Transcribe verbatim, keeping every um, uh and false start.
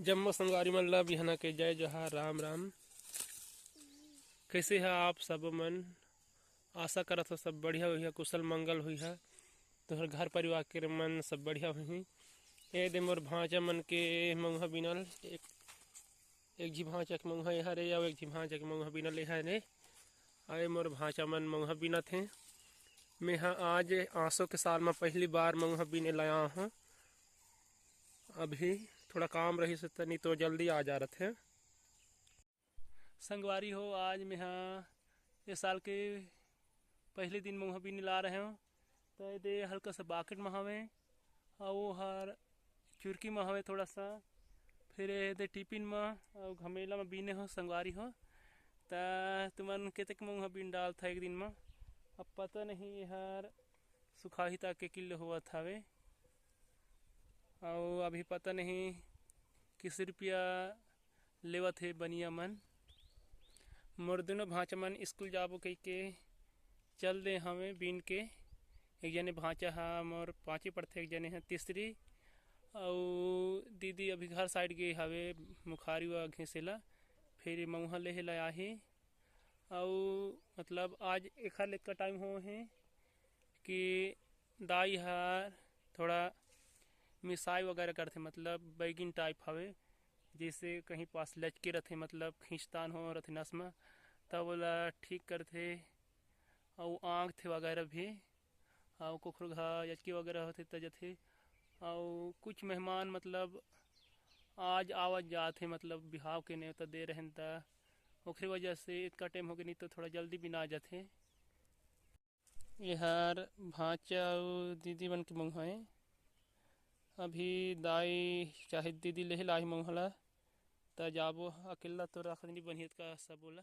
जम्मो संगवारी मन ला बिहना के जय जोहार, राम राम। कैसे ह आप सब मन? आशा करत हो सब बढ़िया होही, कुशल मंगल होही। तोहर घर परिवार के मन सब बढ़िया होही। ए दे मोर भांचा मन के मउहा बिनल, एक, एक झी भांचा के मउहा ए हरे, अउ एक झी भांचा के मउहा बिनल ए हरे। अउ ए मोर भांचा मन मउहा बिनत हे। मेंहा आज आसो के साल म पहली बार मउहा बिने ला आए हंव। अभी थोड़ा काम रहिस त, नहीं तो जल्दी आ जा रथे। संगवारी हो, आज मेंहा ए साल के पहले दिन मउहा बिने ला रहे हंव। त ए दे हल्का सा बाकेट म हवे, अउ ओहर चुरकी म हवे थोड़ा सा, फिर ए दे टिफिन म अउ घमेला म बिने हंव संगवारी हो। त तुमन कतेक मउहा बिन डालथा एक दिन म, अब पता नहीं एहर सुखाही त के किलो होवत हवे, अउ अभी पता नहीं किस रुपया लेवत हे बनिया मन। मोर दुनों भांचा मन स्कूल जाबो कहिके चल दे हवे बिन के। एक जने भांचा ह मोर पांचवी पढ़थे, एक जने ह तीसरी, अउ दीदी अभी घर साइड गे हवे मुखारी वा घेंसे ला, फिर मउहा लेहे ला आही। अउ मतलब आज एखर ले अतका टाइम हो हे कि दाई हर थोड़ा मिसाई वगैरह करथे, मतलब बैगिन टाइप हवे, जैसे कहीं पास लचके रथे, मतलब खींचतान हो रथे नस म, तब ओला ठीक करथे। अउ आंकथे वगैरह भी, अउ कोखरो घा लचके वगैरह होथे त जथे। अउ कुछ मेहमान मतलब आज आवत जात हे, मतलब बिहाव के नेवता दे रहेन त ओखरे वजह से इतका टाइम होगे, नहीं तो थोड़ा जल्दी बिना जाथे। एहर भांचा अउ दीदी मन के मउहा ए। अभी दाई चाहे दीदी लेहे लाही मउहा ला, त जाबो, अकेला तो रख नहीं बनियत का सब ओला।